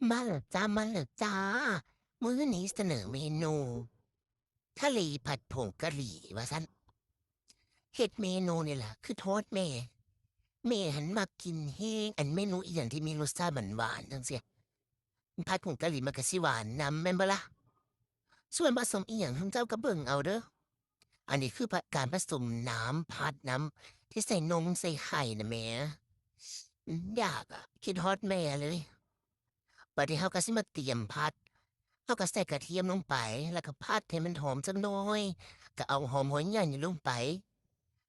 ມາແລ້ວຈ້າ ມາແລ້ວຈ້າ ມື້ນີ້ສະເໜີເມນູທະເລຜັດຜົງກະຫຼີ່ວ່າຊັ້ນ. ເຮັດເມນູນີ້ລະ ຄຶດຮອດແມ່. ແມ່ຫັ້ນມັກກິນແຮງ ອັນເມນູອີ່ຫຍັງທີ່ມີລົດຊາດຫວານໆ ຈັ່ງຊີ້. ຜັດຜົງກະຫຼີ່ມັນກະຊິຫວານນຳແມ່ນບໍ່ລະ? ສ່ວນຜະສົມອີ່ຫຍັງ ເຮົາເຈົ້າກະເບິ່ງເອົາເດີ. ອັນນີ້ຄື ການຜະສົມນ້ຳຜັດນຳ ທີ່ໃສ່ນົມໃສ່ໄຂ່ນະແມ່. ອືມ ຢາກອະ ຄິດຮອດແມ່ເລີຍ. ບາດນີ້ເຮົາກະຊິມາຕຽມຜັດ. ເຮົາກະໃສ່ກະທຽມລົງໄປ ແລ້ວກະຜັດໃຫ້ມັນຫອມຈັກໜ້ອຍ ກະເອົາຫອມຫົວໃຫຍ່ນີ້ລົງໄປ.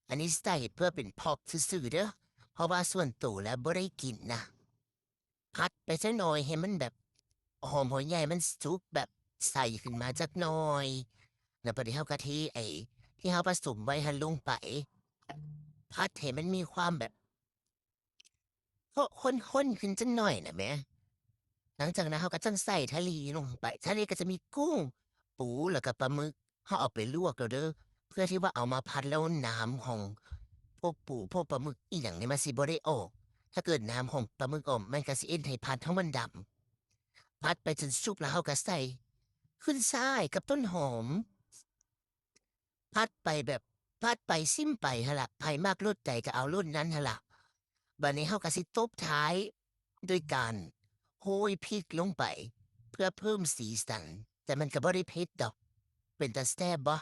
ອັນນີ້ໃສ່ເພື່ອເປັນ prop ຊື່ໆເດີ ເພາະວ່າສ່ວນໂຕແລ້ວບໍ່ໄດ້ກິນນະ. ຜັດໄປຈັກໜ້ອຍໃຫ້ມັນແບບ ຫອມຫົວໃຫຍ່ມັນສຸກແບບໃສຂຶ້ນມາຈັກໜ້ອຍ ແລ້ວບາດນີ້ເຮົາກະເທໄອ້ທີ່ເຮົາປະສົມໄວ້ຫັ້ນລົງໄປ ຜັດໃຫ້ມັນມີຄວາມແບບ ເພາະ ຂ້ນໆຂຶ້ນຈັກໜ້ອຍນະແມ່. ຫຼັງຈາກນັ້ນເຮົາກະຈັ່ງໃສ່ທະເລລົງໄປ ທະເລກະຈະມີກຸ້ງ ປູ ແລ້ວກະປາໝຶກ. ເຮົາເອົາໄປລວກແລ້ວເດີ ເພື່ອທີ່ວ່າເອົາມາຜັດແລ້ວນ້ຳຂອງພວກປູ ພວກປາໝຶກອີ່ຫຍັງນີ້ມັນຊິບໍ່ໄດ້ອອກ. ຖ້າເກີດນ້ຳຂອງປາໝຶກອອກ ມັນກະຊິເຮັດໃຫ້ຜັດເຮົາມັນດຳ. ຜັດໄປຈົນສຸກແລ້ວເຮົາກະໃສ່ຂຶ້ນຊ່າຍກັບຕົ້ນຫອມ. ຜັດໄປແບບ ຜັດໄປຊິມໄປຫັ້ນລະ ໃຜມັກລົດໃດກະເອົາລົດນັ້ນຫັ້ນລະ. ບາດນີ້ເຮົາກະຊິຕົບທ້າຍໂດຍການໂຮຍພິກລົງໄປ ເພື່ອເພີ່ມສີສັນ ແຕ່ມັນກະບໍ່ໄດ້ເຜັດດອກ. ເປັນຕາແຊບບໍ່?